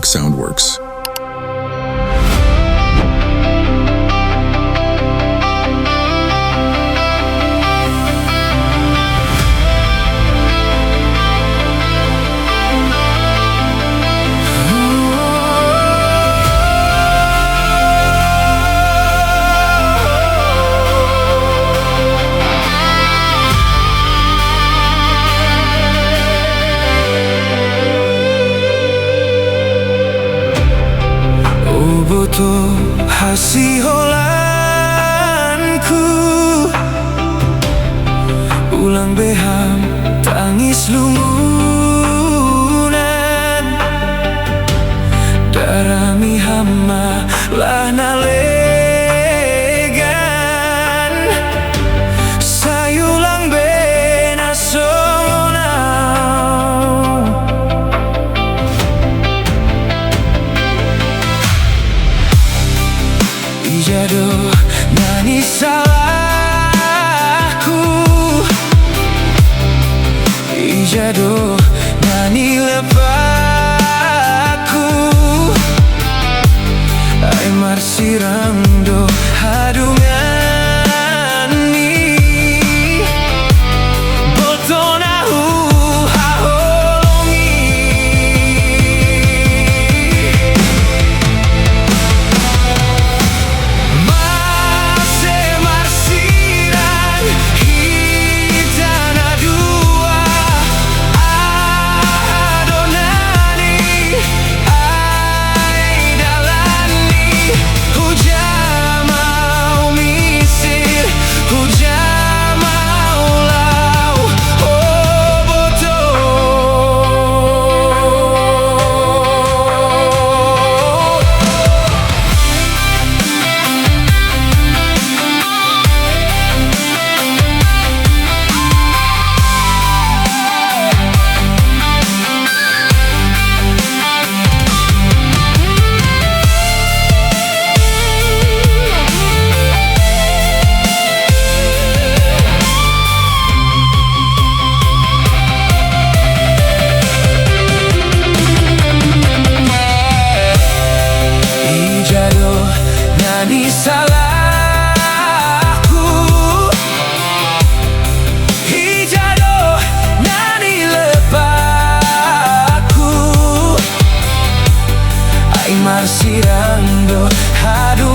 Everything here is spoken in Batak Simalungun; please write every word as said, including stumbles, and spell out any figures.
Soundworks. Oboto hasiholanku, ulang beham tangis lungunan, darami hama lah nalegan. Sayulang bena songonau. Ija do nani salahku, ija do nani lepakku. Ai marsirang do hadungani, boto na huhaholongi. Mase marsirang hita na dua, aha do nani ai dalanni? Huja ma au misir, huja ma au lao, o boto. Ija do nani salahku, ija do nani lepakku. Ai marsirang do hadu